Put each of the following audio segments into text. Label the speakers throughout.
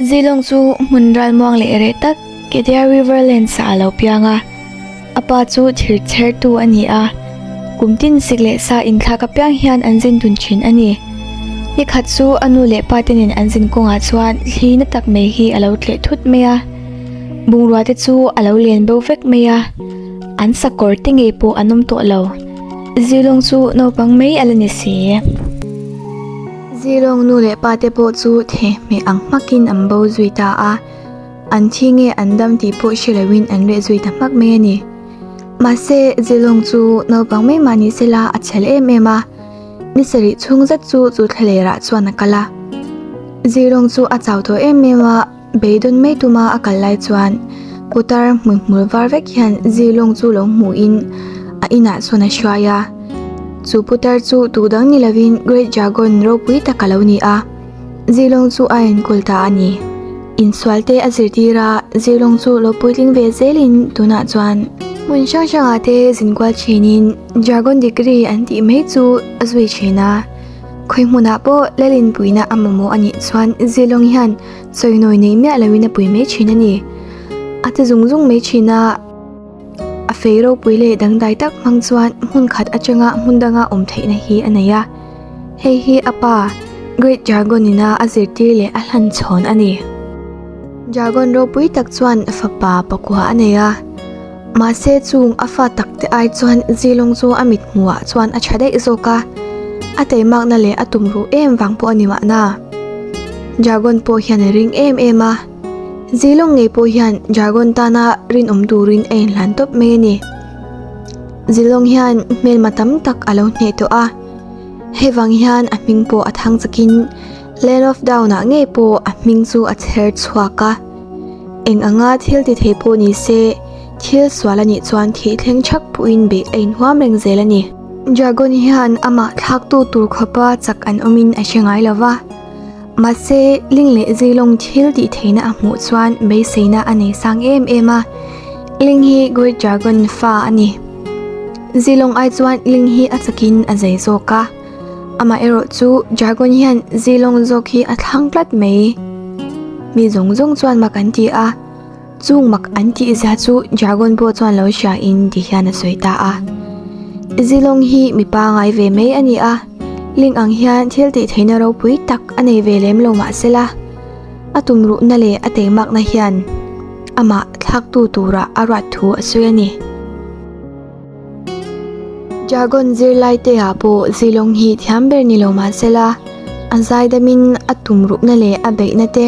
Speaker 1: Zilong chu hmun ralmuang leh reh tak Kedia Riverlands ah a lo piang a. A pa chu thir chhertu a ni a, kum tin sik leh sa inthlak apiang hian an zin dun thin a ni. Nikhat chu a nu leh pa te nen an zin kawngah chuan thli na tak mai hi a lo tleh thut mai a, bungrua te chu a lo len bo vek mai a, an sakawr te ngei pawh an awm tawh lo. Zilong chu naupang mai a la ni si. Zilong nu leh pa te pawh chu thehmeh ang hmakin an bo zui ta a. An thi nge an dam tih pawh hre loin an reh zui ta hmak mai a ni. Mahse, Zilong chu naupang mai mah ni sela a chhel em em a, ni sarih chhung zet chu chu thlalerah chuan a kal a. Zilong chu a chau tawh em em a, beidawn mai tuma a kal lai chuan putar hmuihmul var vek hian Zilong chu lo hmuhin a inah chuan a hruai a. Chu putar chu tu dang ni lovin Great Dragon ropui tak a lo ni a. Zilong chu a enkawl ta a ni. Insual te a zirtir a, Zilong chu lo puitling ve zelin tunah chuan hmun hrang hrangah te zinkual thinin Dragon degree an tih mai chu a zui thin a. Khawi hmunah pawh Lalinpuina a mamawh a nih chuan Zilong hian sawinawi nei miah loin a pui mai thin a ni. A ti zung zung mai thin a. A fei ropui leh dangdai tak hmang chuan hmun khat atanga hmun danga awm theihna hi a nei a. Hei hi a pa, Great Dragon ina a zirtir leh a hlan chhawn a ni. Dragon ropui tak chuan fapa pakua a nei a. Mahse chung a fa tak te ai chuan Zilong chu a mit hmuhah chuan a tha daih zawk a. A teimakna leh a tumruh em vang pawh a ni mahna. Dragon pawh hian a ring em em a. Zilong ngei pawh hian Dragon tana rinawm turin a inhlan tawp mai a ni. Zilong hian hmelma tam tak a lo hneh tawh a, hei vang hian a hming pawh a thang chakin Land of Down-ah ngei pawh a hming chu a chher chhuak a. Eng anga thil ti thei pawh ni se, thil sual a nih chuan thih thleng thak pawhin beih a inhuam reng zel a ni. Dragon hian amah thlaktu tur khawpa chak an awmin a hre ngai lo va. Mahse, Ling leh Zilong thil tih theihna a hmuh chuan beiseina a nei sang em em a. Ling hi Great Dragon fa a ni. Zilong ai chuan Ling hi a chakin a zei zawk a. Amaherawh chu Dragon hian Zilong zawk hi a thlang tlat mai. Mi zawng zawng chuan mak an ti a. Chung mak an tih zia chu Dragon pawh chuan lo hria in ti hian a sawi ta a. Zilong hi mi pangai ve mai a ni a, Ling ang hian thil tih theihna ropui tak a nei ve lem lo mah sela, a tumruhna leh a teimakna hian amah thlaktu turah a ruat thu a sawi a ni. Dragon zirlai te ah pawh Zilong hi thiam ber ni lo mah sela, a zaidamin a tumruhna leh a beihna te,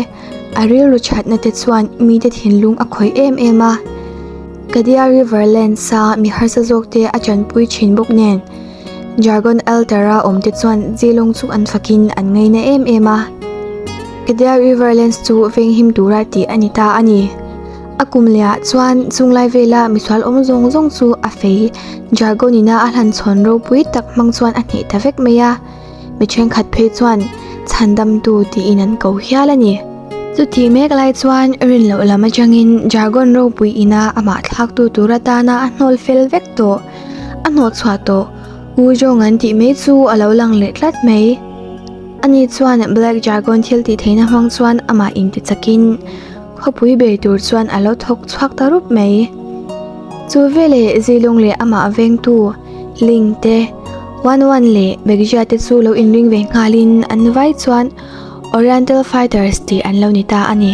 Speaker 1: A rilru thatna te chuan mite thinlung a khawih em em a. Kadia River Lands a mi harsa zawk te a tanpui thin bawk nen, Dragon Altar a awm te chuan Zilong chu an fakin an ngaina em em a. Kadia River Lands chu venghim tura tih a ni ta a ni. A kum leh ah chuan chunglai vela misual awm zawng zawng chu a fei Dragon ina a hlanchhawn ropui tak hmang chuan a hneh ta vek mai a. Mi thenkhat phei chuan chhandamtu tiin an ko hial a ni. Chutih mek lai chuan rin loh lam atangin Dragon ropui ina amah thlaktu tur atana a hnawl fel vek tawh, a hnawhchhuah tawh U Jong an tih mai chu a lo lang leh tlat mai. Ani chuan Black Dragon thil tih theihna hmang chuan amah intichakin khawpui bei tur chuan a lo thawk chhuak ta rup mai. Chu veleh Zilong leh amah vengtu Ling te, Wan Wan leh Beggia te chu lo inring ve nghalin an vai chuan Oriental Fighters tih an lo ni ta a ni.